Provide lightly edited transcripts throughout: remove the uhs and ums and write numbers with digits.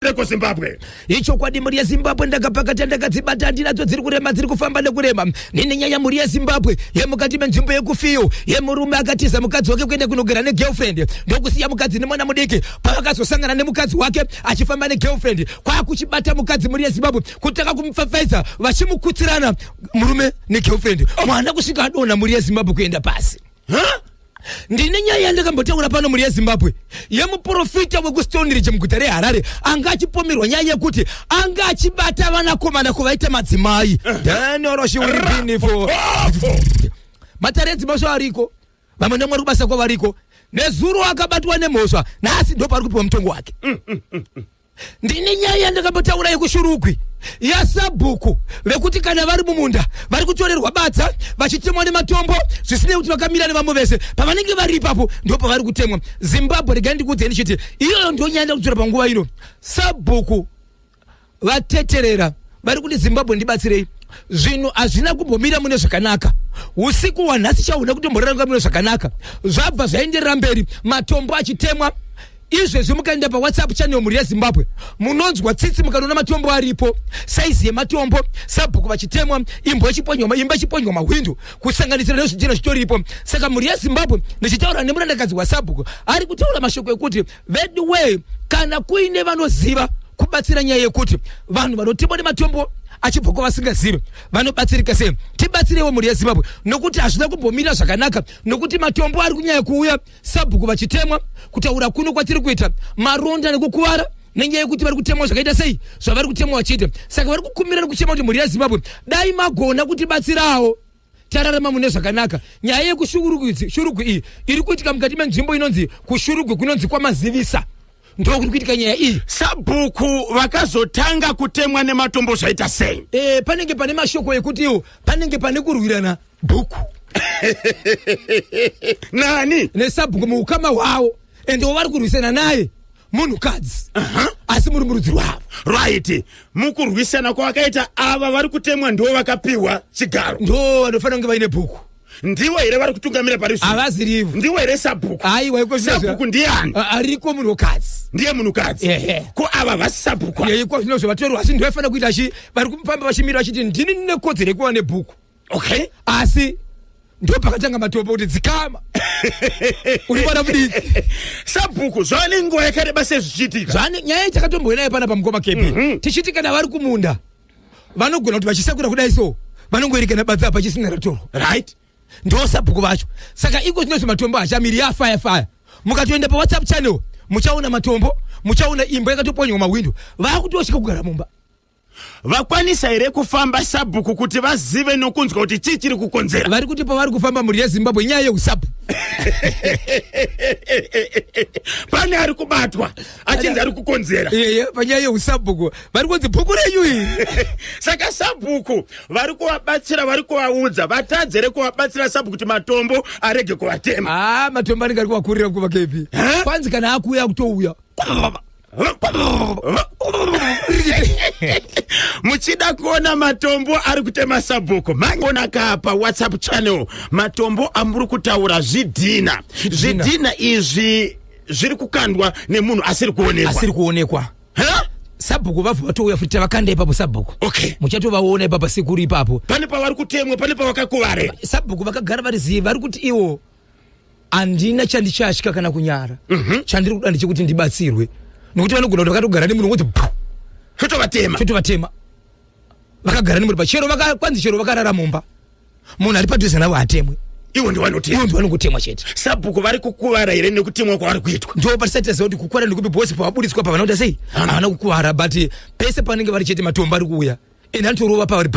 Rekuzimbabwe. Ichokwadi mhuri yeZimbabwe, ndakapakata ndakadzibata, handinadzo dziri kurema, dziri kufamba nekurema. Nini nyaya mhuri yeZimbabwe yemukati menzvimbo yekufiyo yemurume akatiza mukadzi wake kuenda kunogara negirlfriend, ndokusiya mukadzi nemwana mudiki. Pavakazosangana nemukadzi wake achifamba negirlfriend, kwakuchibata mukadzi mhuri yeZimbabwe, kutanga kumupfapfaidza vachimukutsirana murume negirlfriend, mwana kusvika adonha mhuri yeZimbabwe kuenda pasi. Huh? Ndine nyaya yandakambotaura pano mhuri yeZimbabwe yemuprofita wekuStoneridge muguta reHarare anga achipomerwa nyaya yekuti anga achibata vanakomana kuvaita madzimai. Daniel Roshiwiribinifo matare edzimhosva ariko, vamwe nemwari kubasa kwavariko. Nezuro akabatwa nemhosva, nhasi ndopari kupiwa mutongo wake. Ndine nyaya yandakambotaura yekuShurugwi yasabhuku vekuti kana vari mumunda vari kutorerwa badza vachitemwa nematombo, zvisinei kuti vakamira nevamwe vese, pavanenge vari ipapo ndo pavari kutemwa. Zimbabwe, regai ndikuudzei ndichiti iyoyo ndo nyaya ndakudzora panguva ino. Sabhuku vateterera vari kuti, Zimbabwe ndibatsirei, zvinhu hazvina kumbomira mune zvakanaka. Usiku hwanhasi chauna kutomboraranga mune zvakanaka, zvabva zvaenderera mberi, matombo achitemwa. Izvezvi mukaenda paWhatsApp channel mhuri yeZimbabwe munonzwa tsitsi mukanoona matombo aripo, saizi yematombo, sabhuku vachitemwa, imbwa ichiponywa, imba ichiponywa mahwindo, kusanganisira nezvidhina zvitoripo. Saka mhuri yeZimbabwe, ndichitaura nemurandakadzi wasabhuku ari kutaura mashoko ekuti veduwee, kana kuine vanoziva kubatsira nyaya yekuti vanhu vanotemwa nematombo achibva kwavasingazive vanobatsirika sei, tibatsirewo mhuri yeZimbabwe, nokuti hazvina kumbomira zvakanaka, nokuti matombo ari kunyanya kuuya, sabhuku vachitemwa. Kutaura kuno kwatiri kuita, maronda nekukuvara nenyaya yekuti vari kutemwa zvakaita sei zvavari kutemwa vachiita. Saka vari kukumbira nekuchema kuti mhuri yeZimbabwe, dai magona kutibatsirawo tararama mune zvakanaka. Nyaya yekuShurugwi iyi iri kuitika mukati menzvimbo inonzi kuShurugwi, kunonzi kwaMazivisa, ndokuri kuitika nyaya iyi. Sabhuku vakazotanga kutemwa nematombo zvaita sei? Panenge pane mashoko ekuti iwo panenge pane kurwirana bhuku. Nani? Nesabhuku muukama hwavo, ende vari kurwisana naye munhukadzi, asi muri murudzi rwavo. Right, mukurwisana kwavakaita ava vari kutemwa ndo vakapiwa chigaro, ndo vanofanira kunge vaine bhuku. Ndiwo here vari kutungamira pari zvino? Havazirivo. Ndiwo here sabhuku? Aiwa, iko zvino Sabhuku ndiani? Ariko munhukadzi. Ndiye munhukadzi? Ehe. Ko ava vasi sabhuku? Iko zvino zvavatorwa, asi ndofanira kuita chi vari kufamba vachimira vachiti ndini ndine kodzero yekuva nebhuku. Asi ndo pakatanga matombo kuti dzikama uri mwana mudiki. Sabhuku zvane nguva yakareba sezvichiitika. Zvane nyaya takatomboinayo pana pamukoma kepi, tichiti kana vari kumunda vanogona kuti vachisakura kudai so vanongoerekana badza apa chisina ratorwa. Ndo sabhuku vacho. Saka iko zvinozvi matombo hachamiri, yafaya faya. Mukatoenda paWhatsApp channel muchaona matombo, muchaona imba yakatopwanywa mahwindo, vakutosvika kugara mumba. Vakwanisa here kufamba sabhuku kuti vazive nokunzwa kuti chii chiri kukonzera? Vari kuti pavari kufamba mhuri yeZimbabwe inyaya yeusabhu. Pane ari kubatwa achinzi ari kukonzera. Iye panyaya yeusabhuku vari kunzi bhuku renyu iri. Saka sabhuku vari kuvabatsira, vari kuvaudza, vatadze rekuvabatsira sabhuku kuti matombo arege kuvatema? Ah, matombo anenge ari kuvakurira kuva kepi. Kwanzi kana akuuya kutouya. Muchida kuona matombo ari kutema sabhuku, mangona ka paWhatsApp channel matombo amuri kutaura zvidhina. Zvidhina izvi zviri kukandwa nemunhu asiri kuonekwa. Asiri kuonekwa. Ha? Sabhuku vabva vatouya futi, tavakanda ipapo sabhuku. Muchatovaona ipapa sekuru ipapo. Pane pavari kutemwa, pane pavakakuvara. Sabhuku vakagara vari zivi, vari kuti iwo handina chandichatya kana kunyara. Chandiri kuda ndechekuti ndibatsirwe, nokuti vanogona kuti vakatogara nemunhu woti Totovatema. Totovatema vakagara nemunhu pa chero kwanzi chero vakarara mumba, munhu ari padhuze navo hatemwe. Iwo ndiwanotema. Iwo ndiwanongotemwa chete. Sabhuku vari kukuvara here nekutemwa kwavari kuitwa? Ndo patisati taziva kuti kukuvara ndekupi, bosi pavabudiswa pavanoita sei havana kukuvara, but pese panenge vari chete matombo ari kuuya ende anotorova pavari.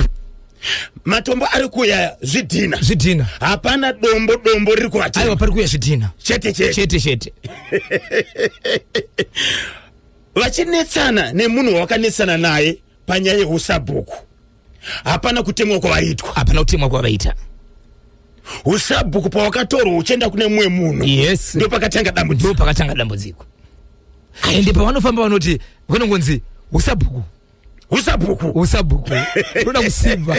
Matombo ari kuuya zvidhina. Zvidhina. Hapana dombo dombo riri kuvatema. Aiwa, pari kuuya zvidhina. Chete chete. Chete chete. Vachinetsana nemunhu wawakanetsana naye panyaya yeusabhuku, hapana kutemwa kwavaitwa? Hapana kutemwa kwavaita. Usabhuku pawakatorwa uchienda kune mumwe munhu, ndo pakatanga dambudziko. Ndo pakatanga dambudziko. Ende pavanofamba vanoti vanongonzi usabhuku. Usabhuku. Usabhuku toda kusimba.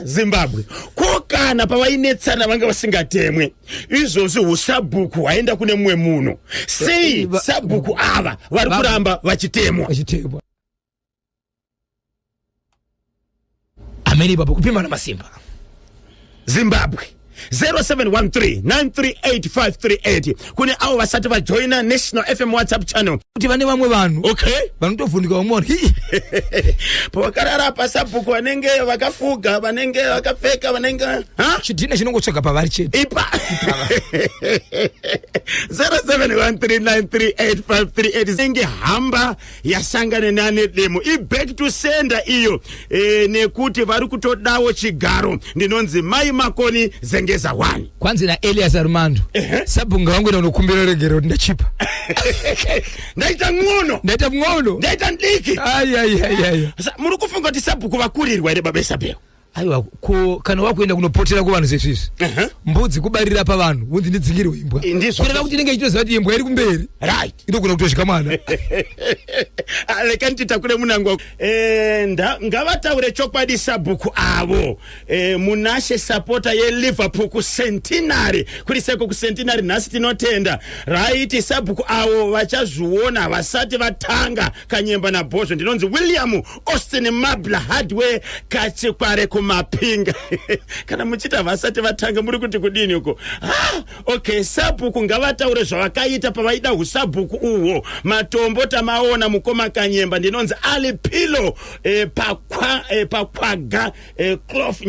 Zimbabwe, ko kana pavainetsana vanga vasingatemwe, izvozvi usabhuku hwaenda kune mumwe munhu, sei sabhuku ava vari kuramba vachitemwa? Vachitemwa amene ipapo kupimana masimba. Zimbabwe, 0713938538 kune avo vasati vajoina National FM WhatsApp channel. Kuti vane vamwe vanhu vanotovhundika vamwe vanhu. Hii. Pavakarara pasabhuku vanenge vakafuga, vanenge vakapfeka, vanenge, ha? Chidhina chinongotsvaga pavari chete. Ipa 0713938538 inge hamba yasangana nane demo, iback to sender iyo, nekuti vari kutodawo chigaro. Ndinonzi Mai Makoni, Zengeza 1. Kwanzi naElias Armando, sabhunga wangu enda unokumbira regero kuti ndachipa. Ndaita ng'ono. Ndaita mng'ono. Ndaita ndiki. Aiaiaiai. Muri kufunga kuti sabhuku vakurirwa here, baba Isabel? Aiwa, ko kana wakuenda kunopotera kuvanhu sezvizvi, mbudzi kubarira pavanhu, unzi ndidzingirwe imbwa. Ndizvo. Kureva kuti inenge ichitoziva kuti imbwa iri kumberi inogona kutosvika mwana. Ah, reka ndititakure munangwa. Ngavataure chokwadi sabhuku avo. Munashe supporter yeLiverpool kuCentenary, kuri seko kuCentenary nhasi, tinotenda. Right, sabhuku avo vachazviona, vasati vatanga kanyemba nabhozvo. Ndinonzi William Austin Mabla, Hardware, Kachikware, kuMapinga. Kana muchita vasati vatanga, muri kuti kudini uko? Ah, okay, sabhuku ngavataure zvavakaita pavaida usabhuku uhwo. Matombo tamaona, mukoma Kanyemba. Ndinonzi Ali Pilo, pakwaga Clof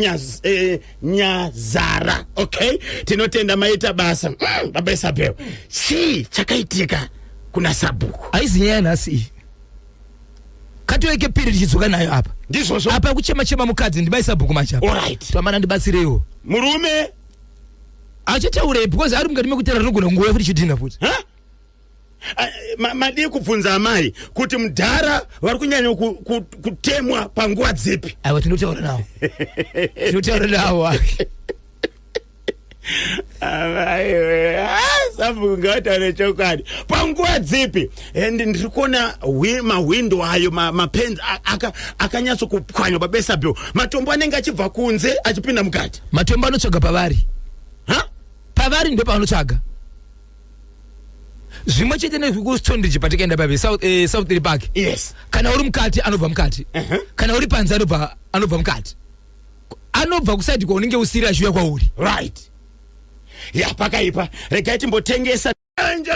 Nyazara. Okay, tinotenda, maita basa. Baba Isabel, chii chakaitika kuna sabhuku? Haizi nyaya nhasi iyi, katoeke piri tichidzoka nayo apa. Ndizvozvo. Apa kuchema chema mukadzi, ndimai sabhuku manje apa. Twamana, ndibatsireiwo. Murume. Achataurei? Because ari mukati mekutaura rinogona kunguva futi chidhina futi. Ha? Ah, madii kubvunza amai kuti mudhara vari kunyanya kutemwa panguva dzipi? Aiwa, tinotaura nawo, tinotaura nawo. Amaiwe, ah, sabhuku ngavataure chokwadi, panguva dzipi? And ndiri kuona mahwindo ayo, mapenzi akanyatsokupwanywa. Baba Isabel, matombo anenge achibva kunze achipinda mukati. Matombo anotsvaga pavari. Ha? Pavari ndo paanotsvaga, zvimwe chete nekuStoneridge patikaenda papi, South Park. Kana uri mukati anobva mukati, kana uri panze anobva mukati, anobva kuside kwaunenge usiri achiuya kwauri. Right, ya, pakaipa. Regai timbotengesa.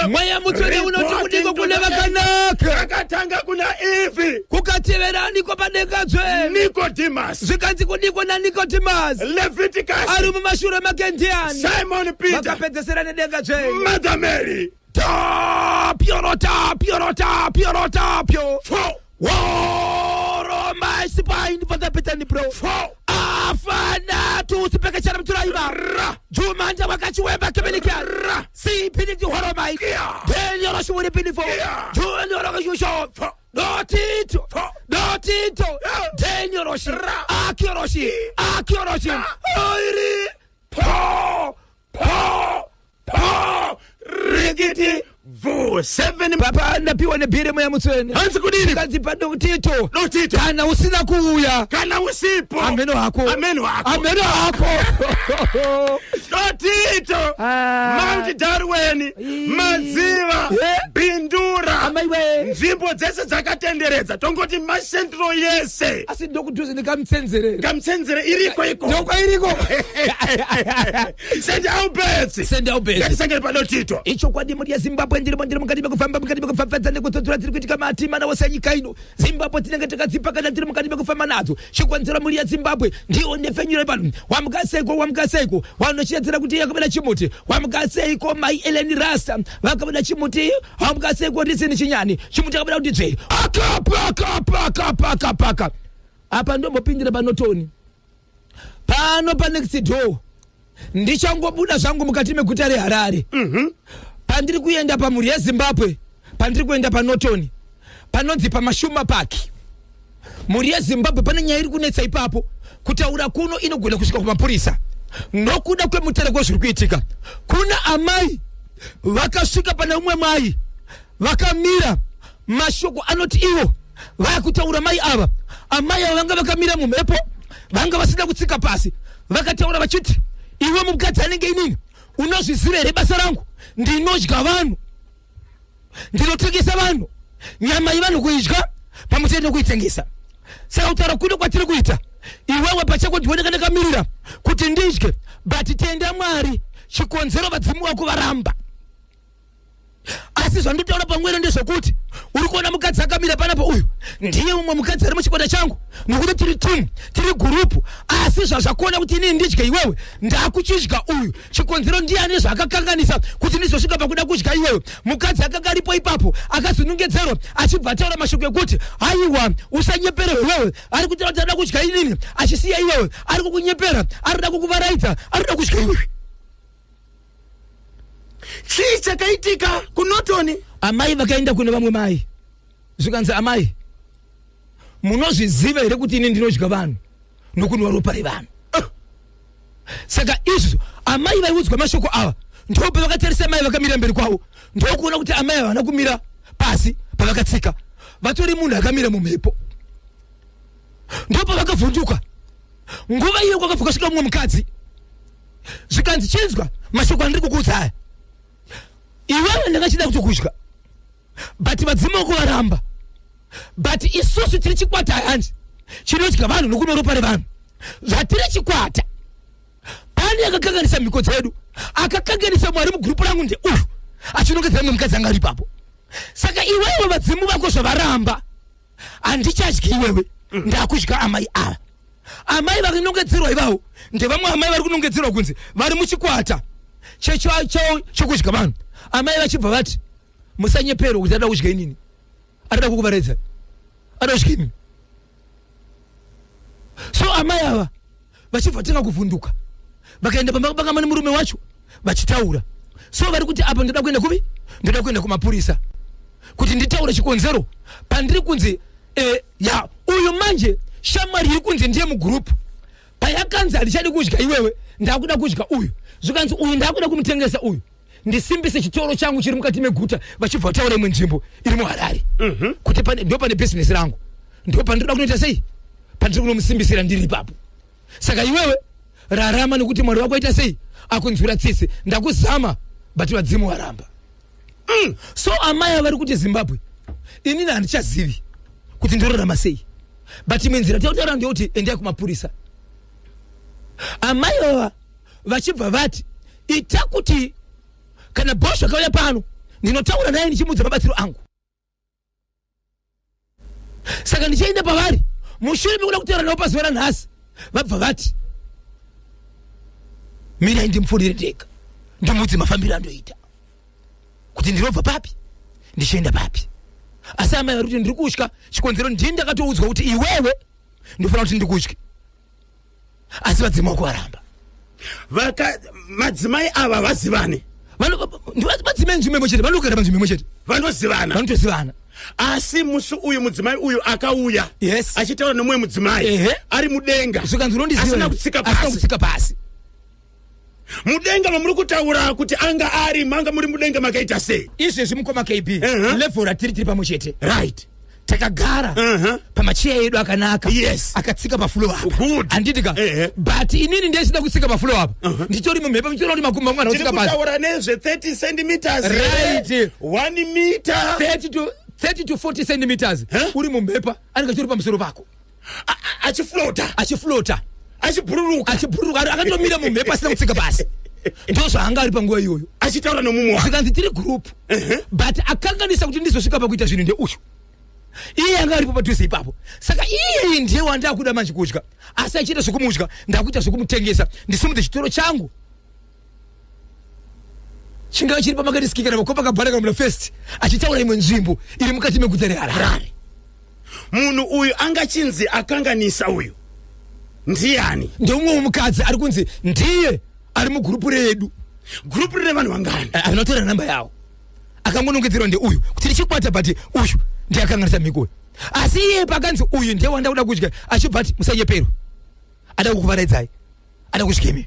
Mweya Mutsvene unoti kudiko kune vakanaka. Akatanga kuna Eve. Kukateveraniko padenga dzvene? Nicodemus. Zvikanzi kudiko naNicodemus? Leviticus. Ari mumashure make ndiani? Simon Peter. Vakapedzesera nedenga dzvene. Mother Mary. Tapyo, tapyo, tapyo, tapyo. Four. Woro maisipaini patapetani bro. Four. Afana tusipekechana mturaiva jumanja wakachiwemba kebelikia sipiniti horomai denyoro shuri pinifo junyoro kashusho dotito dotito denyoroshi akioroshi akioroshi oiri Po po po, rikiti bvu, seven. Papa, ndapiwa nebhire, Mweya Mutsvene. Hanzi kudini? Kanzi padotito. Dotito. Kana usina kuuya, kana usipo, ameno hako. Ameno hako. Ameno hako. Dotito. Ah. Mount Darwin, Madziva, Bindura, Amaiwe. nzvimbo dzese dzakatenderedza, tongoti maCentral yese. Asi ndokudhuze ndikamutsenzerera. Kamutsenzere iriko iko. Ndokwairiko. St Alberts. St Alberts. Ngatisangane padotito. Ichokwadi, mhuri yeZimbabwe, ndirimo, ndiri mukati mekufamba, mukati mekupfapfadza nekutsotsora dziri kuitika mati mana wose anyika ino Zimbabwe. Tinenge takadzipa kana tiri mukati mekufamba nadzo. Chikonzero, mhuri yeZimbabwe, ndiyo ndefenyuro pano. Wamukaseiko? Wamukaseiko? Wanochiedzera kuti yakabuda chimuti. Wamukaseiko Mai Eleni Rasta vakabuda chimuti? Wamukaseiko Risini Chinyani chimuti akabuda kuti dzve aka paka paka paka paka. Apa ndombopindira panotoni pano panext door. Ndichangobuda zvangu mukati meguta reHarare, pandiri kuenda pamhuri yeZimbabwe, pandiri kuenda paNorton, panonzi paMashuma Park. Mhuri yeZimbabwe, pane nyaya iri kunetsa ipapo. Kutaura kuno inogona kusvika kumapurisa nokuda kwemutero kwezviri kuitika. Kuna amai vakasvika pane umwe mai vakamira. Mashoko anoti ivo Vakutaura mai ava, amai ava vanga vakamira mumhepo, vanga vasina kutsika pasi. Vakataura vachiti, iwe mukadzi anenge inini, unozviziva here basa rangu? Ndinodya vanhu, ndinotengesa vanhu, nyama yevanhu kuidya pamwe chete nekuitengesa. Saka kutaura kuno kwatiri kuita, iwewe pachako ndioneka ndakamirira kuti ndidye, but tenda Mwari, chikonzero vadzimu vako varamba. Asi zvandotaura pamwero ndezvekuti uri kuona mukadzi akamira panapa uyu ndiye umwe mukadzi ari muchikwata changu, nokuti tiri timu, tiri gurupu. Asi zvazvakuona kuti inini ndidye iwewe, ndakuchidya uyu. Chikonzero ndiani zvaakakanganisa kuti ndizosvika pakuda kudya iwewe? Mukadzi akanga aripo ipapo akazonongedzerwa achibva ataura mashoko ekuti, haiwa, usanyeperwe iwewe, ari kutaura kuti anoda kudya inini achisiya iwewe, ari kukunyepera, ari kuda kukuvaraidza, ari kuda kudya iwewe. Chii chakaitika kuNorton? Amai vakaenda kune vamwe mai, zvikanzi, amai, munozviziva here kuti ini ndinodya vanhu nokunwa ropa revanhu? Saka izvi amai vaiudzwa mashoko ava, ndope vakatarisa mai vakamira mberi kwavo, ndokuona kuti amai havana kumira pasi pavakatsika, vatori munhu akamira mumhepo. Ndopavakavhunduka. Nguva iyo kwakabva kwasvika mumwe mukadzi, zvikanzi, chinzwa mashoko andiri kukuudza aya, iwewe ndangachida kuti kudya, but vadzimu vako varamba, but isusu tiri chikwata hanzi chinodya vanhu nokunwa ropa revanhu. Zvatiri chikwata, pane akakanganisa mhiko dzedu. Akakanganisa Mwari mugurupu rangu ndeuyu, achinongedzera mumwe mukadzi anga ari ipapo. Saka iwewe vadzimu vako zvavaramba, handichadyi iwewe, ndakudya amai ava. Amai vakinongedzerwa ivavo ndevamwe amai vari kunongedzerwa kunzi vari muchikwata chekudya vanhu. Amai vachibva vati, musanyeperwa kuti ada kudya inini, arida kukuvaredza, ada kudya inini. So amai ava vachibva tanga kuvhunduka, vakaenda pamba pakama nemurume wacho vachitaura. So vari kuti apa ndoda kuenda kupi? Ndoda kuenda kumapurisa kuti nditaure chikonzero pandiri kunzi ya uyu manje shamwari iri kunzi ndiye mugurupu, payakanzi handichadi kudya iwewe, ndakuda kudya uyu, zvikanzi uyu ndakuda kumutengesa uyu, ndisimbise chitoro changu chiri mukati meguta. Vachibva vataura imwe nzvimbo iri muHarare kuti ndo pane bhizinesi rangu, ndo pandinoda kunoita sei, pandiri kunomusimbisira ndiri ipapo. Saka iwewe rarama nekuti Mwari wako aita sei, akunzwira tsitsi. Ndakuzama, but vadzimu varamba. So amai ava vari kuti, Zimbabwe, inini handichazivi kuti ndorarama sei, but imwe nzira tautaura ndeyekuti endai kumapurisa. Amai vava vachibva vati, ita kuti kana bhosvo akauya pano, ndinotaura naye ndichimuudza mabatsiro angu. Saka ndichaenda pavari mushure mekuda kutaura navo pazuva ranhasi. Vabva vati, mirai ndimupfuurire ndega, ndimuudze mafambiro andoita, kuti ndinobva papi ndichienda papi. Asi amai vari kuti ndiri kutya, chikonzero ndini ndakatoudzwa kuti iwewe ndinofanira kuti ndikutye, asi vadzimu vako varamba. Vaka madzimai ava vazivane? Madzimai nzvimbo imwe chete, vanogara panzvimbo imwe chete. Vanozivana? Vanotozivana. Asi musi uyu mudzimai uyu akauya achitaura nemumwe mudzimai ari mudenga, zvikanzi unondiziva asina here? Kutsika Asina pasi. Kutsika pasi. Mudenga mamuri kutaura kuti anga ari, manga muri mudenga makaita sei? Izvezvi mukoma KB, level ratiri, tiri pamwe chete, takagara pamacheya edu akanaka, akatsika pafloor apa. Handiti ka? But inini ndesida kutsika pafloor apa, nditori mumhepo, ndichiona kuti makumbo angu Tiri anakutsika pasi. Kutaura nezve 30 centimeters? Right. 1 meter? 30 to 40 centimeters. Huh? Uri mumhepo, anenge achitori pamusoro pako. Achiflota? Achiflota. Achibhururuka? Achibhururuka, akatomira mumhepo asina kutsika pasi. Ndo zvaanga ari panguva iyoyo. Achitaura nomumwe wake. Zvikanzi tiri group, but akanganisa kuti ndizosvika pakuita zvinhu ndeuyu, iye anga aripo padhuze ipapo. Saka iye ndiye wandakuda manje kudya, asi achiita zvekumudya, ndakuita zvekumutengesa, ndisimudze chitoro changu chingava chiri pamakati kana paCopacabana kana muna First, achitaura imwe nzvimbo iri mukati meguta reHarare. Munhu uyu angachinzi akanganisa uyu ndiani? Ndeumwe mukadzi ari kunzi ndiye ari mugurupu redu. Gurupu rine vanhu vangani? Anotora namba yawo, akangonongedzerwa ndeuyu kuti tichikwata, but uyu ndiye akanganisa mhiko uyu. Asi iye pakanzi uyu ndiye wanda kuda kudya, achibva ati musanyeperwe, ada kukuvaraidzai, ada Ada kusvika imi.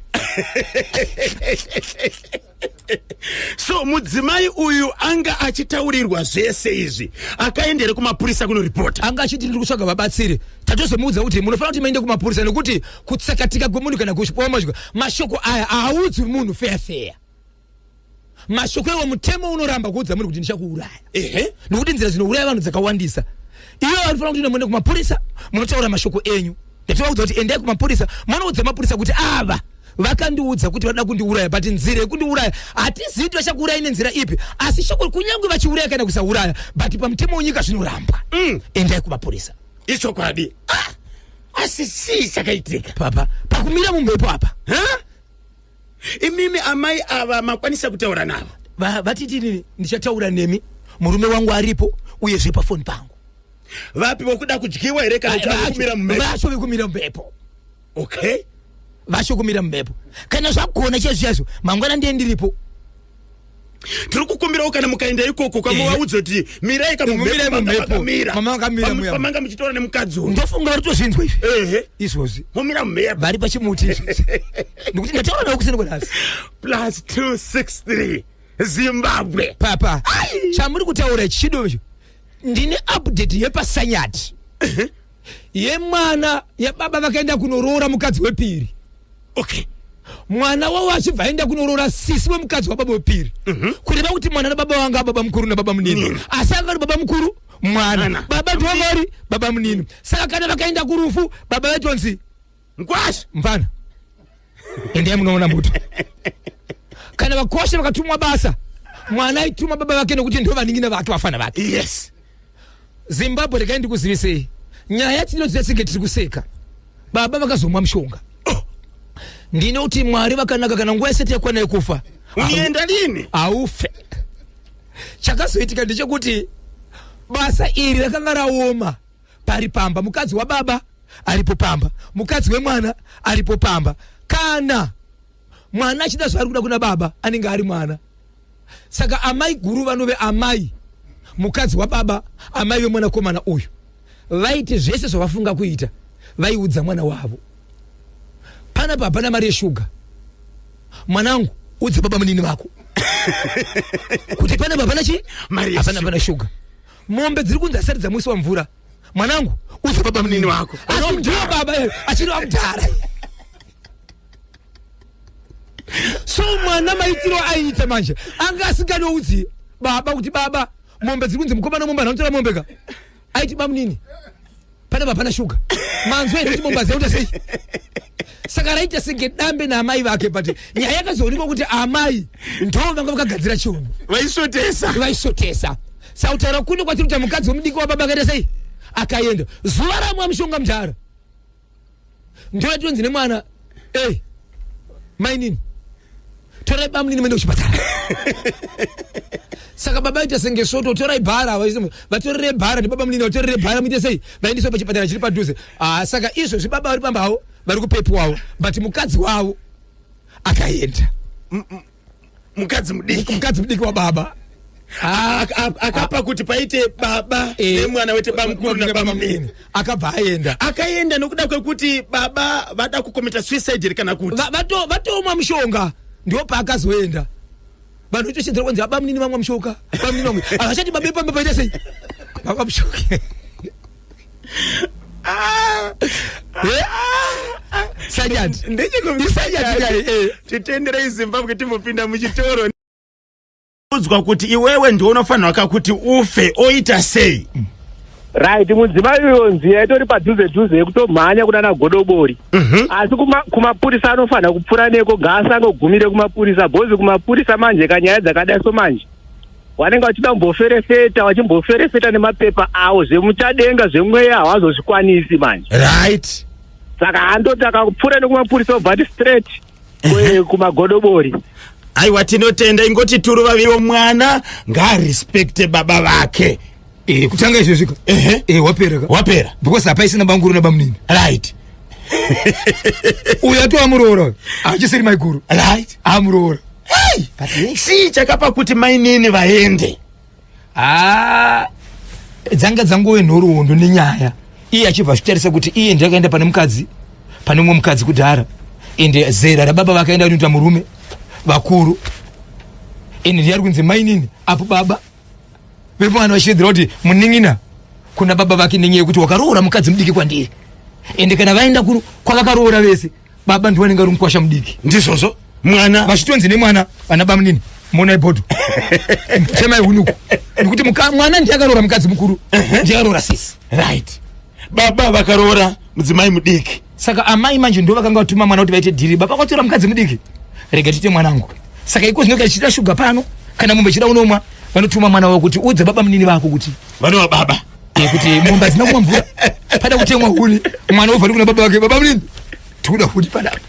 So mudzimai uyu anga achitaurirwa zvese izvi, akaendere kumapurisa kunoripota? Anga achiti ndiri kutsvaga vabatsiri. Tatozomuudza kuti munofanira kuti maende kumapurisa, nekuti kutsakatika kwemunhu kana kusvika mashoko aya haaudzwi munhu feya feya. Mashoko iwo mutemo unoramba kuudza munhu kuti ndichakuuraya, nekuti nzira dzinouraya vanhu dzakawandisa. Ivo vanofanira kuti muende kumapurisa munotaura mashoko enyu. Ndatovaudza kuti endai kumapurisa munoudza mapurisa kuti ava vakandiudza kuti vanoda kundiuraya, but nzira yekundiuraya hatizivi kuti vachakuuraya nenzira ipi, asi shoko kunyange vachiuraya kana kusauraya, but pamutemo wenyika zvinorambwa. Endai kumapurisa. Ichokwadi. Ah, asi chii chakaitika papa pakumira mumhepo apa? Ha? Imimi amai ava makwanisa kutaura navo? Vatiti nini ndichataura nemi, murume wangu aripo, uyezve pafoni pangu. Vapi, vokuda kudyiwa here kana kuti vari kumira mumhepo? Vacho vekumira mumhepo. Okay. Vacho kumira mumhepo, kana zvagona chaizvo chaizvo, mangwana ndiye ndiripo. Tiri kukumbirawo kana mukaenda ikoko kamuvaudze kuti mirai. Mirai mumhepo. Mama vakamira muya. Pamanga muchitora nemukadzi uyu. Ndofunga vari kutozvinzwa izvi. Izvozvi. Mumira mumhepo. Vari pachimuti izvozvi, nekuti ndataura navo kuseni kwenhasi. +263 Zimbabwe. Papa, chamuri kutaura chido icho, ndine update yepasanyati yemwana yababa vakaenda kunoroora mukadzi wepiri. Mwana wavo achibva aenda kunoroora sisi wemukadzi wababa wepiri, kureva kuti mwana nababa vanga baba mukuru nababa munini, asi anga ari baba mukuru mwana. Mwana. Baba ndivo vari baba munini, saka kana vakaenda kurufu baba vaitonzi Mkwasha. Mfana, endai munoona muto. Kana vakosha vakatumwa basa, mwana aituma baba vake nekuti ndo vanin'ina vake, vafana vake. Zimbabwe, regai ndikuzivisei nyaya yatinoziva senge tiri kuseka. Baba vakazomwa mushonga. Oh. Ndinoti Mwari vakanaka, kana nguva isati yakwana yekufa Unienda lini? Haufe. Chakazoitika ndechekuti basa iri rakanga raoma pari pamba, mukadzi wababa aripo pamba, mukadzi wemwana aripo pamba. Kana mwana achida zvaari kuda kuna baba, anenge ari mwana. Saka amai guru vanove amai mukadzi wababa, amai vemwanakomana uyu, vaiti zvese zvavafunga kuita vaiudza mwana wavo. Panapa hapana mari yeshuga, mwanangu, udze baba munini vako kuti panapa hapana chi Mari hapana yeshuga. Hapana shuga. Mombe dziri kunzi asati dzamwisiwa mvura, mwanangu, udze baba munini wako. Asi ndiwo baba achiri wamudhara. So mwana maitiro aiita manje anga asinganoudzi baba kuti baba, mombe dziri kunzi mukomana mombe anotora mombe ka. Aiti bamunini, panapa hapana shuga, manzwa here kuti mombe aziva sei? Saka raita senge dambe naamai vake, but nyaya yakazoonekwa kuti amai ndo vanga vakagadzira chiunhu. Vaisotesa. Vaisotesa. Sautaura kune kwatiri kuti mukadzi wemudiki wababa akaita sei, akaenda zuva ramwa mushonga mudhara, ndo yatonzi nemwana, ei mainini, torai bamunini muende kuchipatara. Saka baba aita senge svoto, torai bhara, vatorere bhara nebaba munini, vatorere bhara, muite sei, vaendeswa pachipatara chiri padhuze. Ah, saka izvozvi baba vari pamba havo, vari kupepwawo, but mukadzi wavo akaenda. Mukadzi mudiki. Mukadzi mudiki wababa. Ah, akapa kuti paite baba nemwana wete bamukuru nabamunini. Akabva aenda. Akaenda nokuda kwekuti baba vada kukomita suicide here kana kuti Vatomwa mushonga, ndo paakazoenda. Vanhu vitoshedzera kwanzi bamunini vamwa mushonga, bamunini vamwe havachati babe pamba paita sei, vamwa mushonga. Eh? Sanyati. Isanyati kai, eh. Titenderei Zimbabwe, timbopinda muchitoro. Udzwa kuti iwewe ndiwe unofanirwa ka kuti ufe, oita sei? Right, mudzimai uyo nzira itori padhuze dhuze yekutomhanya kunana Godobori, asi kumapurisa anofanira kupfuura neko. Ngaasangogumire kumapurisa, bhozi kumapurisa manje kanyaya dzakadai so manje vanenge vachida kumboferefeta, vachimboferefeta nemapepa avo. Zvemuchadenga, zvemweya havazozvikwanisi manje. Saka handoti akapfuura nekumapurisa obva ati straight kumagodobori. Aiwa, tinotenda. Ingoti turu vaviri, mwana ngaarespekte baba vake. Eh, kutanga izvezvi ka. Eh, wapera ka. Wapera. Because hapaisina banguru nabamunini. Uyu atova muroora, achisiri maiguru. Amuroora. Hey! Chii chakapa kuti mainini vaende? Ah, dzanga dzangove nhoroondo nenyaya iye achibva achitarisa kuti iye ndiye akaenda pane mukadzi, pane mumwe mukadzi kudhara. Ende zera rababa vakaenda kunoita murume vakuru, ende ndiye ari kunzi mainini apo baba vemwana vachishedzera kuti munin'ina kuna baba vake nenyaya yekuti wakaroora mukadzi mudiki kwandiri. Ende kana vaenda kwavakaroora vese, baba ndiwo anenge ari mukwasha mudiki. Ndizvozvo, mwana vachitonzi nemwana, vana bamunini, monai bhodho, chemai hunuku, nekuti mwana ndiye akaroora mukadzi mukuru, ndiye akaroora sisi. Right, baba vakaroora mudzimai mudiki. Saka amai manje ndo vakanga vatuma mwana kuti vaite dhiri. Baba kwatora mukadzi mudiki, rega tiite mwanangu. Saka iko zvino chichida shuga pano, kana mombe ichida unomwa, vanotuma mwana wavo kuti udze baba munini vako kuti vanova baba. Kuti mombe hadzina kumwa mvura, pada kutemwa huni. Mwana wobva kuna baba vake, baba munini, tikuda huni panapa.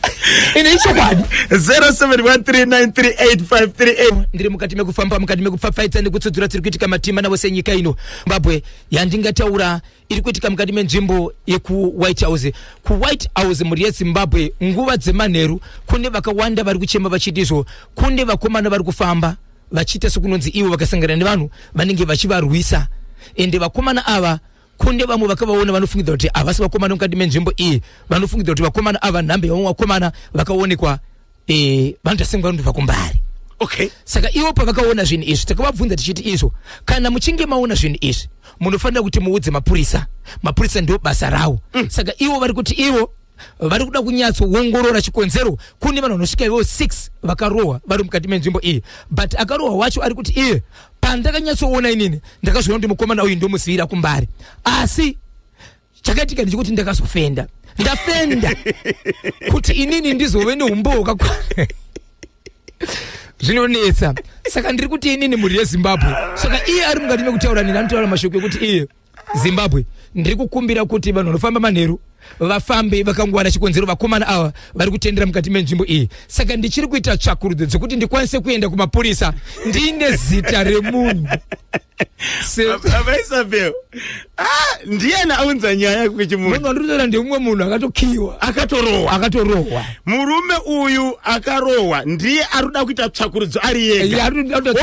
Ine ichokwadi. 0713938538. Ndiri mukati mekufamba, mukati mekupfapfaidza nekutsudzura tsiri kuitika matima navo senyika ino Zimbabwe. Yandingataura iri kuitika mukati menzvimbo yekuWhite House. KuWhite House, mhuri yeZimbabwe, nguva dzemanheru kune vakawanda vari kuchema vachiti izvo kune vakomana vari kufamba vachiita sekunonzi ivo vakasangana nevanhu vanenge vachivarwisa. Ende vakomana ava kune vamwe vakavaona vanofungidzira kuti havasi vakomana mukati menzvimbo iyi. Vanofungidzira kuti vakomana ava nhambe yevamwe vakomana vakaonekwa, vanoita senge vanondobva kuMbare. Saka ivo pavakaona zvinhu izvi, takavabvunza tichiti izvo kana muchinge maona zvinhu izvi, munofanira kuti muudze mapurisa. Mapurisa ndio basa rawo. Saka ivo vari kuti ivo vari kuda kunyatsoongorora chikonzero. Kune vanhu vanosvika ivo 6 vakarohwa vari mukati menzvimbo iyi, but akarohwa wacho ari kuti iye pandakanyatsoona inini ndakazviona kuti mukomana uyu ndomuzivira kuMbare, asi chakaitika ndechekuti ndakazofenda, ndafenda kuti inini ndizove neumbowo hwakakwana zvinonetsa. Saka ndiri kuti inini, mhuri yeZimbabwe, saka iye ari mukati mekutaura nini, anotaura mashoko ekuti iye, Zimbabwe, ndiri kukumbira kuti vanhu vanofamba manheru vafambe vakangwara. Chikonzero vakomana ava vari kutendera mukati menzvimbo iyi, saka ndichiri kuita tsvakurudzo dzekuti ndikwanise kuenda kumapurisa ndiine zita remunhu. Isabel, ah, ndiyani aunza nyaya kuchimunhu? Munhu wandiri ndemumwe munhu akatokiwa. Akatorohwa. Akatorohwa. Murume uyu akarohwa ndiye ari kuda kuita tsvakurudzo ari yega,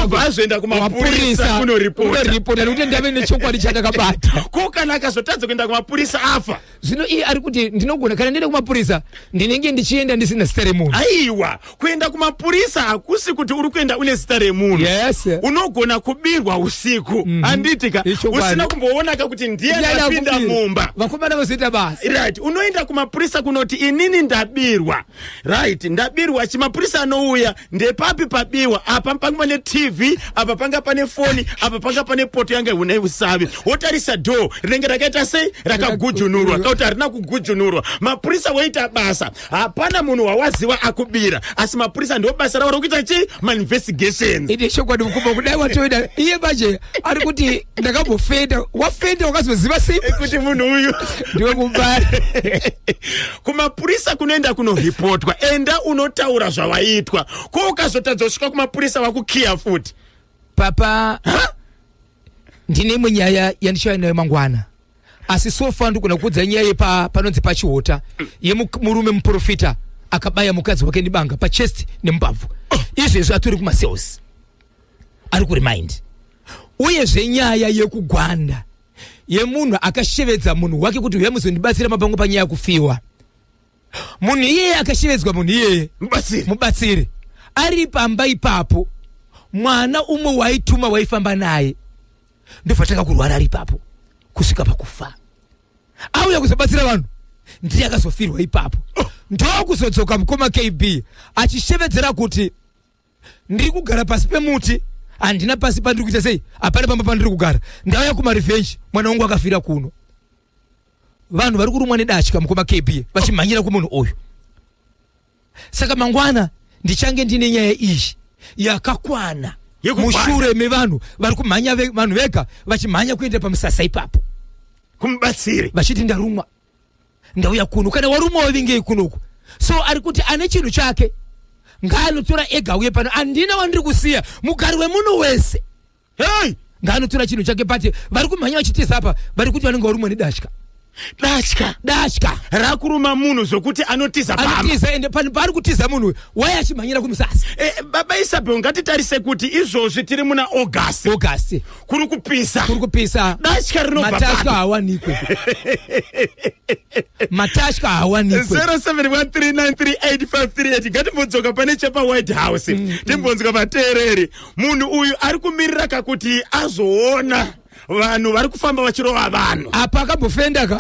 obva azoenda kumapurisa kunoripota. Kunoripota nekuti ndave nechokwadi chandakabata. Ko kana akazotadza kuenda kumapurisa afa? Zvino iye ari kuti ndinogona, kana ndiende kumapurisa ndinenge ndichienda ndisina zita remunhu. Aiwa, kuenda kumapurisa hakusi kuti uri kuenda une zita remunhu. Unogona kubirwa usiku, handiti ka? Ichokwadi. Usina kumboonaka kuti ndiye apinda mumba. Vakomana vozoita basa. Right, unoenda kumapurisa kunoti inini ndabirwa. Right, ndabirwa. Chimapurisa anouya, ndepapi pabiwa? Apa panga pane TV, apa panga pane foni, apa panga pane poto yanga une usavi. Wotarisa door rinenge rakaita sei, rakagujunurwa kauti harina kugujunurwa. Mapurisa woita basa. Hapana munhu wawaziva akubira, asi mapurisa ndo basa ravo rokuita chi mainvestigations. Ine chokwadi mukoma, kudai watoenda iye manje ari kuti ndakambofenda, wafenda wakazoziva sei kuti munhu uyu ndiwe kuMbare? Kumapurisa kunoenda kunoripotwa. Enda unotaura zvawaitwa. Ko ukazotadza kusvika kumapurisa, wakukiya futi? Papa, ndine imwe nyaya yandichauya nayo mangwana, asi so far ndikuna kuudza nyaya yepa panonzi paChihota yemurume muprofita akabaya mukadzi wake nebanga pachest nemubabvu. Izvezvi atori kumacells, ari kuremand. Uyezve nyaya yekuGwanda yemunhu akashevedza munhu wake kuti uya muzondibatsira mapango panyaya yekufiwa. Munhu iyeye akashevedzwa, munhu iyeye mubatsiri, mubatsiri ari pamba ipapo, mwana umwe waituma waifamba naye ndobva tanga kurwara ari ipapo kusvika pakufa. Auya kuzobatsira vanhu ndiye akazofirwa ipapo. Ndokuzodzoka mukoma KB achishevedzera kuti ndiri kugara pasi pemuti, handina pasi pandiri kuita sei, hapana pamba pandiri kugara, ndauya kumarevenge, mwana wangu akafira kuno. Vanhu vari kurumwa nedatya, mukoma KB, vachimhanyira kumunhu uyu. Saka mangwana ndichange ndine nyaya iyi yakakwana. Yekugwanda. Mushure mevanhu vari kumhanya, vanhu vega vachimhanya kuenda pamusasa ipapo kumubatsiri vachiti ndarumwa, ndauya kuno. Kana warumwa wavingei kunoku? So ari kuti ane chinhu chake ngaanotora ega uye pano handina wandiri kusiya, mugari wemuno wese. Hey! Ngaanotora chinhu chake pati vari kumhanya vachitiza apa, vari kuti vanenge varumwa nedatya. Datya. Datya. Rakuruma munhu zvokuti anotiza pamba. Anotiza, ende paari kutiza munhu wai achimhanyira kumusasa. Baba Isabel, ngatitarise kuti izvozvi tiri muna August. August. Kuri kupisa. Kuri kupisa. Datya rinobva Matatya papi? haawanikwe. Matatya haawanikwe. 0713938538. Ngatimbodzoka pane chepa White House, timbonzwa vateereri. Munhu uyu ari kumirira kakuti azoona vanhu vari kufamba vachirova vanhu. Apa akambofenda ka.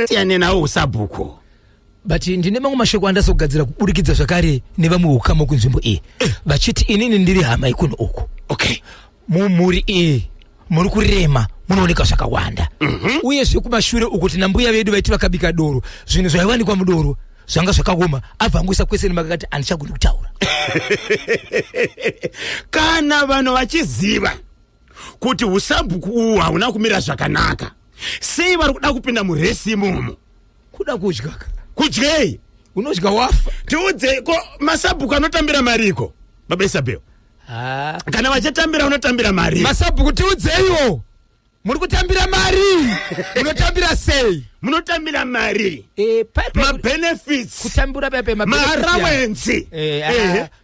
Siyane nawo usabhuku. But ndine mamwe mashoko andazogadzira kuburikidza zvakare nevamwe ukama kunzvimbo iyi, vachiti inini ndiri hama yekuno uku. Mumhuri iyi muri kurema, munooneka zvakawanda. Uyezve kumashure uku tina mbuya vedu vaiti vakabika doro, zvinhu zvaiwanikwa mudoro zvanga zvakaoma. Abva angoisa kwese nemakakati, handichagoni kutaura. Kana vanhu vachiziva kuti usabhuku uhu hauna kumira zvakanaka, sei vari kuda kupinda muresi imomo? Kuda kudya ka. Kudyei? Unodya wafa. Tiudze, ko masabhuku anotambira mariko, baba Isabel? Ah. Kana vachatambira, unotambira mari. Masabhuku, tiudzeiwo, muri kutambira mari? Munotambira sei? Munotambira mari? Mabenefits. Kutambura pepe. Maallowance.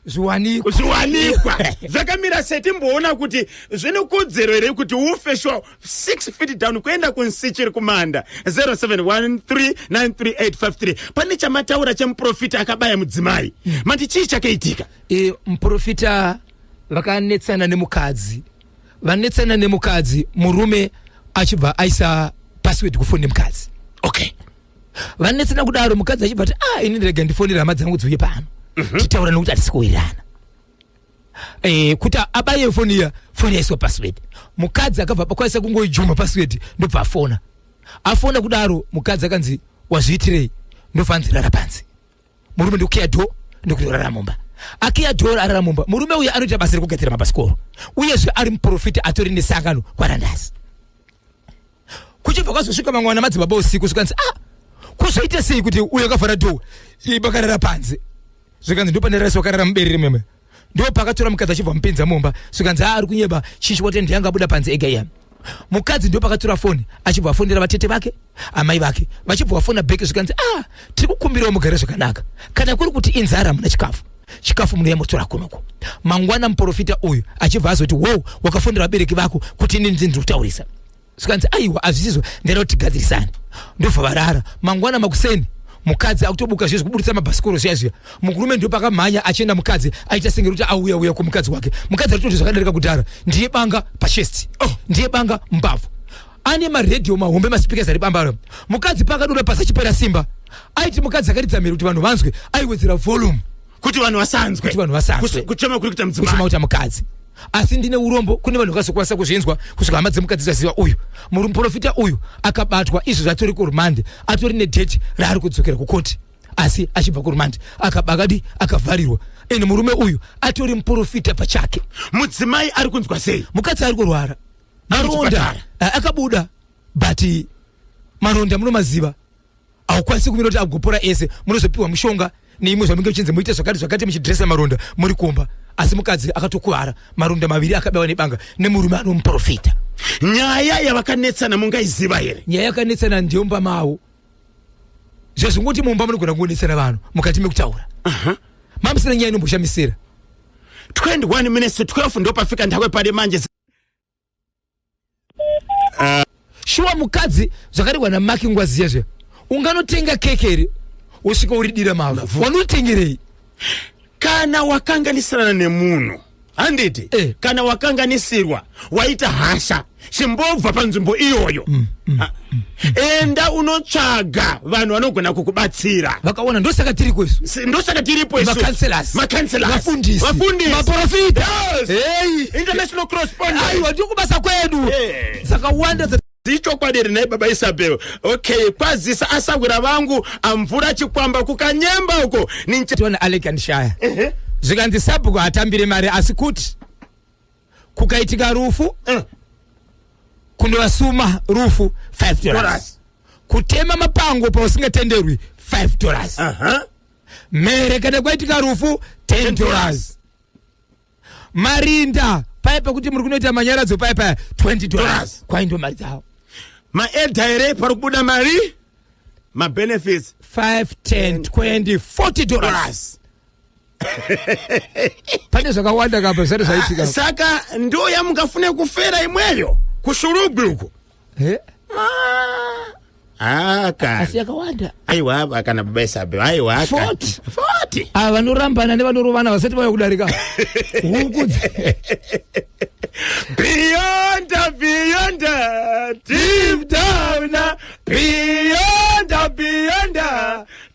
Zviwanikwa. Zviwanikwa zvakamira sei? Timboona kuti zvine kodzero here kuti ufe sure 6 feet down kuenda kunsichiri kumanda. 0713938553. Pane chamataura chemuprofita akabaya mudzimai, mati chii chakaitika? Muprofita vakanetsana nemukadzi. Vanetsana nemukadzi, murume achibva aisa password kufoni nemukadzi. Vanetsana kudaro, mukadzi achibva ati, "Ah, ini ndirega ndifonere hama dzangu dziuye pano, titaura, nekuti hatisi kuwirirana." Kuti abaye foni iya, foni yaiswa password. Mukadzi akabva akwanisa kungoijuma password, ndobva afona. Afona kudaro, mukadzi akanzi, "Wazviitirei?" Ndobva anzi, "Rara panze." Murume ndokukiya door, ndokutorara mumba. Akiya door, arara mumba. Murume uyu anoita basa rekugadzira mabhasikoro, uyezve ari muprofita, atori nesangano kwaRandasi. Kuchibva kwazosvika mamwe vana madzibaba usiku, zvikanzi, "Ah, kuzvaita sei kuti uyu akavhara door, bakarara panze?" Zvikanzi, "Ndopanerarisi wakarara muberere meme." Ndo pakatora mukadzi achibva mupinza mumba. Zvikanzi, "A, ari kunyeba chichi, wati ndiyanga abuda panze ega iya." Mukadzi ndo pakatora foni, achibva afonera vatete vake, amai vake vachibva vafona back. Zvikanzi, "Ah, tiri kukumbirawo mugare zvakanaka. Kana kuri kuti inzara, muna chikafu, chikafu munouya motora kunoko mangwana." Muprofita uyu achibva azoti, "Wow, wakafonera vabereki vako kuti inini ndiri kutaurisa?" Zvikanzi, "Aiwa, hazvisizvo, ndaida kuti tigadzirisane." Ndobva varara. Mangwana makuseni, mukadzi akutobuka zviye zvekuburitsa mabhasikoro zviya zviya. Murume ndo pakamhanya achienda, mukadzi aita senge kuti auya uya kumukadzi wake. Mukadzi ari kutoti zvakadarika kudhara. Ndiye banga pachest, oh, ndiye banga mbavhu, ane maredhiyo mahombe, maspeakers ari bambaro. Mukadzi paakadura pasi achipera simba, aiti mukadzi akaridza mhere kuti vanhu vanzwe, aiwedzera volume. Kuti vanhu vasanzwe. Kuti vanhu vasanzwe. Kuchema kuri kuita kuchema mudzimai. Kuita mukadzi. Asi ndine urombo, kune vanhu vakazokwanisa kuzvinzwa kusvika hama dzemukadzi dzaziva uyu muprofita uyu akabatwa. Izvo zvatori kurumande, atori nedate raari kudzokera kukoti, asi achibva kurumande akabakadi akavharirwa. Ende murume uyu atori muprofita pachake. Mudzimai ari kunzwa sei? Mukadzi ari kurwara. Ari Maronda. kuchipatara. Akabuda, but maronda munomaziva, haukwanisi kumira kuti agopora ese. Munozopiwa mushonga neimwe zvamunge muchinzi muite zvakati zvakati, muchidresa maronda muri kumba. Asi mukadzi akatokuvara maronda maviri, akabawa nebanga nemurume anomuprofita. Nyaya yavakanetsana mungaiziva here? Nyaya yakanetsana ndeyomba mavo. Zvezvingoti mumba munogona kungonetsana vanhu mukati mekutaura, mamusina nyaya inomboshamisira. 21 minutes to 12, ndopafika ndakwe pari manje. Shuwa, mukadzi zvakaregwa namaki ngwaziya zviya, unganotenga keke here, wosvika uridira mavhu? Wanotengerei? Kana wakanganisirana nemunhu, handiti? Kana wakanganisirwa, waita hasha, chimbobva panzvimbo iyoyo. Ah, enda unotsvaga vanhu vanogona kukubatsira. Vakaona, ndosaka tiri kwesu. Ndosaka tiripo isu. Macounselors. Macounselors. Vafundisi. Vafundisi. Maprofita. Yes. Hey. International correspondent. Aiwa, ndiri kubasa kwedu. Dzakawanda Ichokwadi here nhai, baba Isabel? Okay, kwazisa asahwira vangu amvura chikwamba kukanyemba uko ninche. Tiona Alec Shaya. Zvikanzi sabhuku hatambire mari, asi kuti kukaitika rufu, kundovasuma rufu $5. Dollars. Kutema mapango pausingatenderwi $5. Mhere kana kwaitika rufu $10. Marinda. Paya pekuti muri kunoita manyaradzo paya paya, $20 kwaindo mari dzavo. Maelder here, pari kubuda mari, mabenefits. 5, 10, 20, $40. Pane zvakawanda kapa zvisati zvaitika. Saka ndo yamungafune kufera imweyo kuShurugwi uko? Eh? Aka Asi yakawanda. Aiwa, kana baba Isabe, aiwa. 40. 40. Ava vanorambana nevanorovana vasati vauya kudarika huku. Beyond, beyond, deep down, beyond, beyond,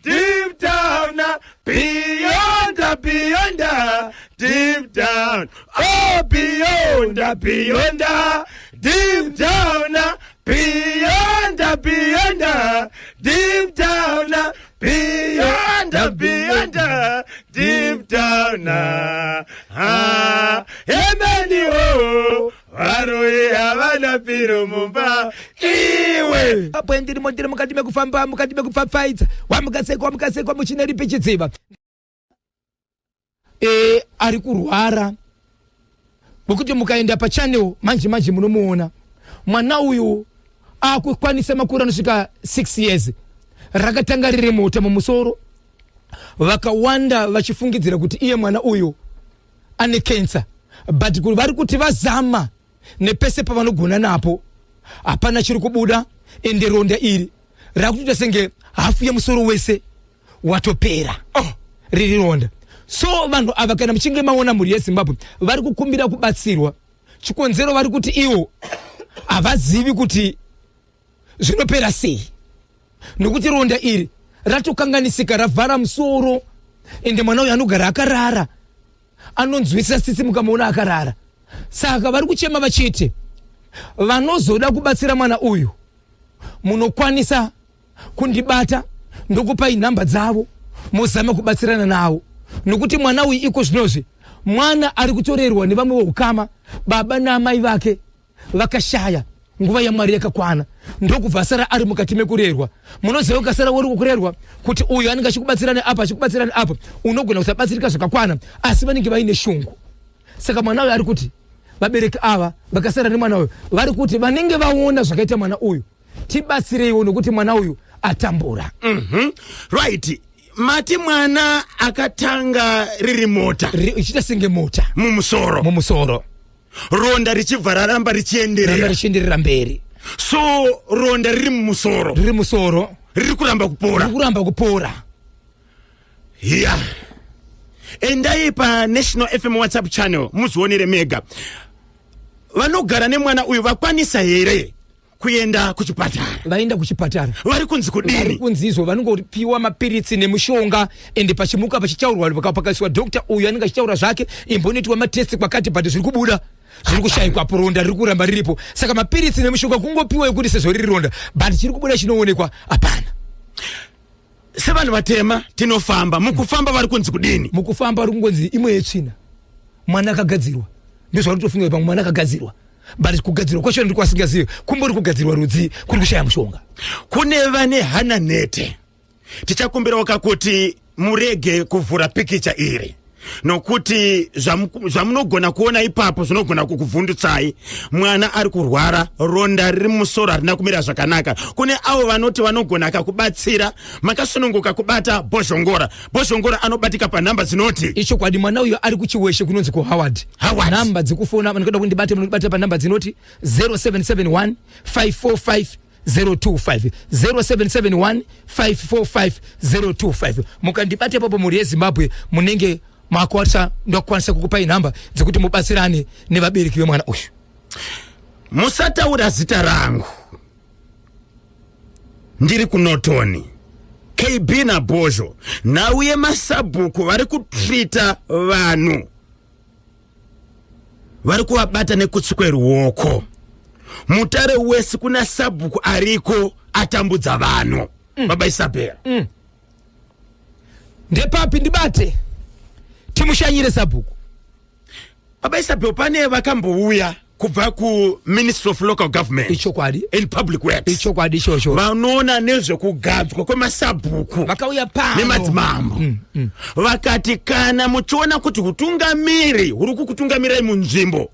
deep down, beyond, beyond, deep down, oh, beyond, beyond, deep down, beyond, beyond, deep down, beyond, beyond, deep down. Ah, emeniwo varoi havana piro mumba iwe. Apo ndirimo, ndiri mukati mekufamba, mukati mekupfapfaidza, wamukasekwa, mukasekwa muchine ripi chidziva. Ari kurwara wekuti mukaenda pachannel manje manje munomuona. Mwana uyu akukwanisa makore anosvika 6 years. Rakatanga riri mota mumusoro, vakawanda vachifungidzira kuti iye mwana uyu ane kensa, but vari kuti vazama nepese pavanogona napo, hapana chiri kubuda. Ende ronda iri rakutoita senge hafu yemusoro wese watopera. Oh, riri ronda. So vanhu ava, kana muchinge maona, mhuri yeZimbabwe, vari kukumbira kubatsirwa. Chikonzero, vari kuti ivo havazivi kuti zvinopera sei, nokuti ronda iri ratokanganisika, ravhara musoro. Ende mwana uyu anogara akarara, anonzwisa tsitsi mukamuona akarara. Saka vari kuchema vachiti vanozoda kubatsira mwana uyu, munokwanisa kundibata, ndokupai nhamba dzavo, mozama kubatsirana navo, nokuti mwana uyu iko zvinozvi mwana ari kutorerwa nevamwe veukama. Baba naamai vake vakashaya nguva yaMwari yakakwana, ndokubva asara ari mukati mekurerwa. Munoziva, ukasara uri kukurerwa, kuti uyu anenge achikubatsira neapa, achikubatsira neapa, unogona kusabatsirika zvakakwana, asi vanenge vaine shungu. Saka mwana uyu ari kuti vabereki ava vakasara nemwana uyu vari kuti vanenge vaona zvakaita mwana uyu, tibatsireiwo, nokuti mwana uyu atambura. Right, mati mwana akatanga riri mota? Ichiita senge mota. Mumusoro? Mumusoro. Ronda richibva raramba ramba richienderera? Richienderera mberi. So ronda riri mumusoro? Riri musoro. Riri kuramba kupora? Riri kuramba kupora. Ya, endai paNational FM WhatsApp channel muzvionere mega. Vanogara nemwana uyu vakwanisa here kuenda kuchipatara? Vaenda kuchipatara. Vari kunzi Vari kudini? Kunzi izvo vanongopiwa mapiritsi nemushonga. Ende pachimuka pachichaurwa, pakaiswa doctor uyu anenge achitaura zvake, imbonoitwa matest kwakati, but zviri kubuda zviri kushayikwa, ronda riri kuramba riripo. Saka mapiritsi nemushonga kungopiwa yekuti sezvo riri ronda, but chiri kubuda chinoonekwa hapana. Sevanhu vatema tinofamba, mukufamba vari kunzi kudini? Mukufamba vari kungonzi imwe yetsvina, mwana akagadzirwa. Ndozvavari kutofunga, pamwe mwana akagadzirwa, but kugadzirwa kwacho ndiri kwasingazivi kumbori kugadzirwa rudzi, kuri kushaya mushonga. Kune vane hana nhete, tichakumbirawo kakuti murege kuvhura pikicha iri, nokuti zvamunogona kuona ipapo zvinogona kukuvhundutsai. Mwana ari kurwara, ronda riri mumusoro harina kumira zvakanaka. Kune avo vanoti vanogona kakubatsira, makasununguka kubata Bhozhongora. Bhozhongora anobatika panhamba dzinoti? Ichokwadi, mwana uyu ari kuChiweshe, kunonzi kuHoward. Howard. Nhamba dzekufona, vanoda kundibata, munondibata panhamba dzinoti 0771 545 025, 0771 545 025. Mukandibata ipapo, mhuri yeZimbabwe, munenge makwanisa, ndokwanisa kukupai nhamba dzekuti mubatsirane nevabereki vemwana uyu. Musataura zita rangu, ndiri kuNorton. KB naBhozho, nhau yemasabhuku vari kutrita vanhu, vari kuvabata nekutsi kweruoko. Mutare wese kuna sabhuku ariko atambudza vanhu. Baba Isabel. Ndepapi? Ndibate timushanyire sabhuku. Baba Isabel, pane vakambouya kubva kuMinistry of Local Government Ichokwadi. and Public Works. Ichokwadi ichocho. Vanoona nezvekugadzwa kwemasabhuku Vakauya pano. nemadzimambo. Vakati kana muchiona kuti utungamiri huri kukutungamirai munzvimbo.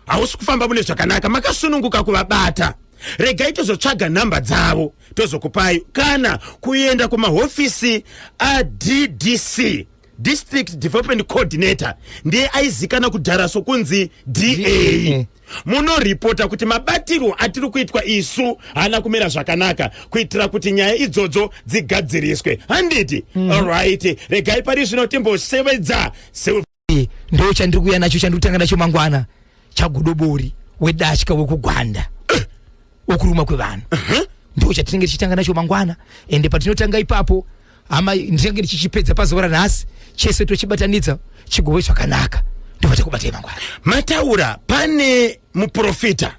Hausi kufamba mune zvakanaka. Makasununguka kuvabata. Regai tozotsvaga nhamba dzavo, tozokupai, kana kuenda kumahofisi aDDC, District Development Coordinator, ndiye aizikana kudhara sokunzi DA. Munoripota kuti mabatirwo atiri kuitwa isu haana kumira zvakanaka, kuitira kuti nyaya idzodzo dzigadziriswe, handiti? Alright, regai pari zvino timbosevedza. Ndo chandiri kuuya nacho, chandiri kutanga nacho mangwana, chagodobori wedatya wekugwanda wekuruma kwevanhu. Ndo chatinenge tichitanga nacho mangwana. Ende patinotanga ipapo, hama, ndinenge ndichichipedza pazuva ranhasi chese, tochibatanidza chigove zvakanaka. Ndobva takubatai mangwana. Mataura pane muprofita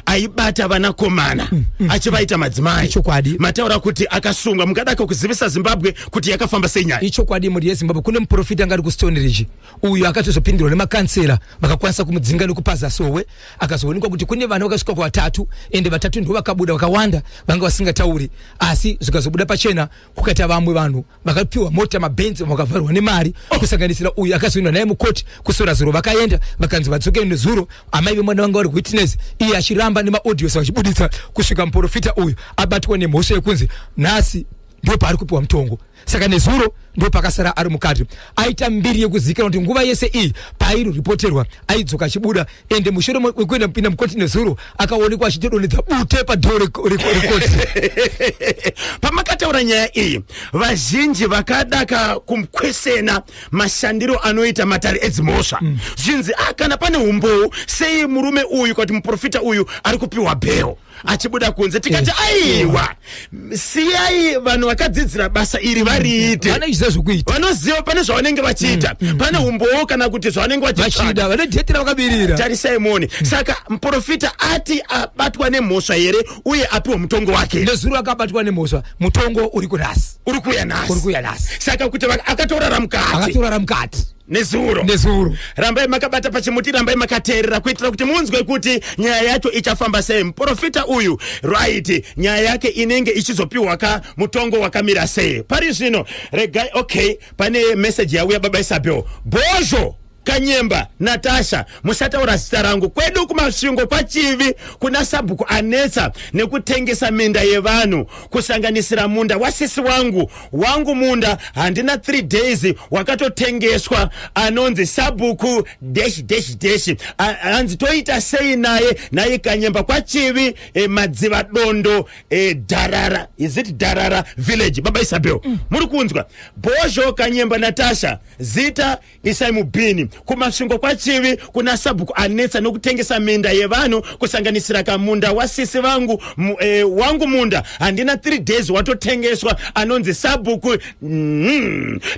aibata vanakomana achivaita madzimai. Ichokwadi. Mataura kuti akasungwa. Mungadaka kuzivisa Zimbabwe kuti yakafamba sei nyaya? Ichokwadi, mhuri yeZimbabwe. Kune muprofita anga ari kuStone Ridge uyo akatozopindirwa nemakansela, vakakwanisa kumudzinga nekupaza sowe. Akazoonekwa kuti kune vana vakasvika kuvatatu, ende vatatu ndo vakabuda, vakawanda vanga vasingatauri. Asi zvikazobuda pachena, kukaita vamwe vanhu vakapiwa mota, mabhenzi, vakavharwa nemari, kusanganisira uyu akazoendwa naye mukoti kusora zuro. Vakaenda, vakanzi vadzoke nezuro. Amai vemwana vanga vari witness, iye achiramba nemaaudios vachibuditsa, kusvika muprofita uyu abatwa nemhosva yekunzi nhasi ndo paari kupiwa mutongo. Saka nezuro ndo pakasara ari mukati. Aita mbiri yekuzivikanwa kuti nguva yese iyi paairipoterwa aidzoka achibuda. Ende mushure mekuenda kupinda mukoti nezuro, akaonekwa achitodonhedza bute padhoo rekoti. Pamakataura nyaya iyi, vazhinji vakadaka kumukwesena mashandiro anoita matare edzimhosva. Zvinzi, ah, kana pane umbowo, sei murume uyu, kuti muprofita uyu, ari kupiwa bail achibuda kunze? Tikati aiwa, siyai vanhu vakadzidzira basa iri variite. Vanoziva zvokuita. Vanoziva pane zvavanenge vachiita, pane umbowo kana kuti zvavanenge vachitsvaga. Vachida vanodhetera vakabirira. Tarisai muone. Saka muprofita ati abatwa nemhosva here, uye apiwa mutongo wake? Nezuro akabatwa nemhosva, mutongo uri kunhasi. Uri kuuya nhasi. Uri kuuya nhasi. Saka kuti akatorara mukati. Akatorara mukati. Nezuro. Nezuro. Rambai makabata pachimuti, rambai makateerera kuitira kuti munzwe kuti nyaya yacho ichafamba sei. Muprofita uyu, right, nyaya yake inenge ichizopiwa ka mutongo wakamira sei. Pari zvino regai, okay, pane meseji yauya. Baba Isabel, Bhozho, Kanyemba, Natasha, musataura zita rangu. Kwedu kuMasvingo kwaChivi kuna sabhuku anetsa nekutengesa minda yevanhu, kusanganisira munda wasisi wangu. Wangu munda handina 3 days wakatotengeswa. Anonzi sabhuku dash dash dash. Hanzi toita sei naye? Naye Kanyemba kwaChivi, Madziva Dondo, Dharara, is it Dharara village? Baba Isabel, muri kunzwa? Bhozho, Kanyemba, Natasha, zita isai mubhini. KuMasvingo kwaChivi kuna sabhuku anetsa nokutengesa minda yevanhu, kusanganisira kamunda wasisi vangu. Wangu munda handina 3 days watotengeswa. Anonzi sabhuku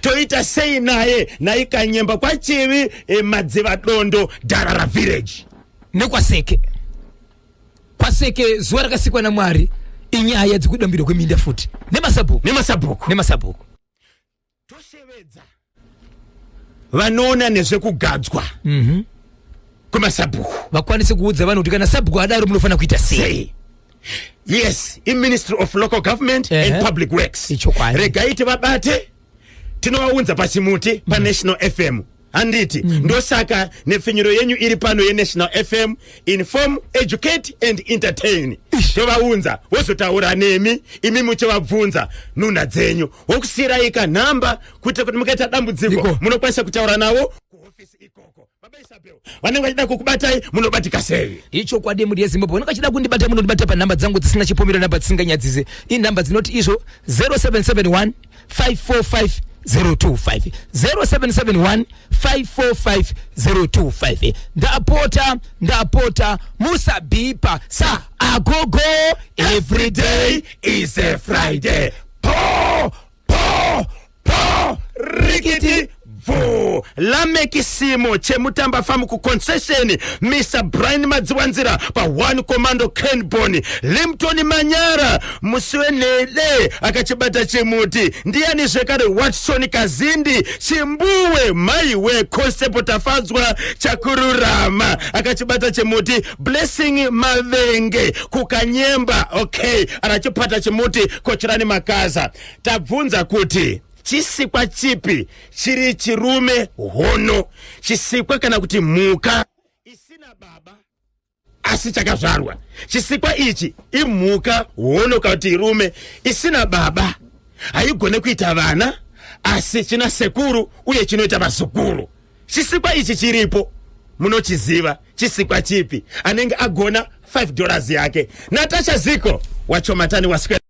Toita sei naye? Nai Kanyemba kwaChivi, Madziva Dondo, Dharara village. NekwaSeke, kwaSeke, zuva rakasikwa naMwari, inyaya dzekudambirwa kweminda futi nemasabhuku. Nemasabhuku. Nemasabhuku. Toshevedza vanoona nezvekugadzwa kwemasabhuku. Vakwanise kuudza vanhu kuti kana sabhuku adaro munofanira kuita sei. Sei? Yes, iMinistry of Local Government and Public Works. Ichokwadi. Regai tivabate, tinovaunza pachimuti paNational FM, handiti? Ndosaka nepfinyuro yenyu iri pano yeNational FM, inform, educate and entertain. Tovaunza, vozotaura nemi, imi muchivabvunza nhunha dzenyu. Wokusiyirai kanhamba kuitira kuti mukaita dambudziko Iko. munokwanisa kutaura navo kuhofisi ikoko. Baba Isabel, vanenge vachida kukubatai, munobatika sei? Ichokwadi, mhuri yeZimbabwe. Vanenge vachida kundibata, munondibata panhamba dzangu dzisina chipomero, nhamba dzisinganyadzise. Inhamba dzinoti izvo 0771 545 025, 0771 545 025. Ndapota, ndapota, musabhipa sa agogo. Every day is a Friday. Po po po, rikiti bvu. Lamekisimo chemutamba famu kuconcession, Mr Brian Madziwanzira pa1 Commando Canbon, Limton Manyara Musiwenele akachibata chimuti. Ndiani zvekare? Watson Kazindi Chimbuwe, maiwe, Constable Tafadzwa Chakururama akachibata chimuti. Blessing Mavenge kuKanyemba, okay, arachipata chimuti. Kocherani Makaza. Tabvunza kuti chisikwa chipi chiri chirume hono, chisikwa kana kuti mhuka isina baba. Asi chakazvarwa. Chisikwa ichi imhuka hono kana kuti irume isina baba, haigone kuita vana, asi china sekuru uye chinoita vazukuru. Chisikwa ichi chiripo, munochiziva chisikwa chipi? Anenge agona $5 yake. Natasha Ziko wachomatani waswera.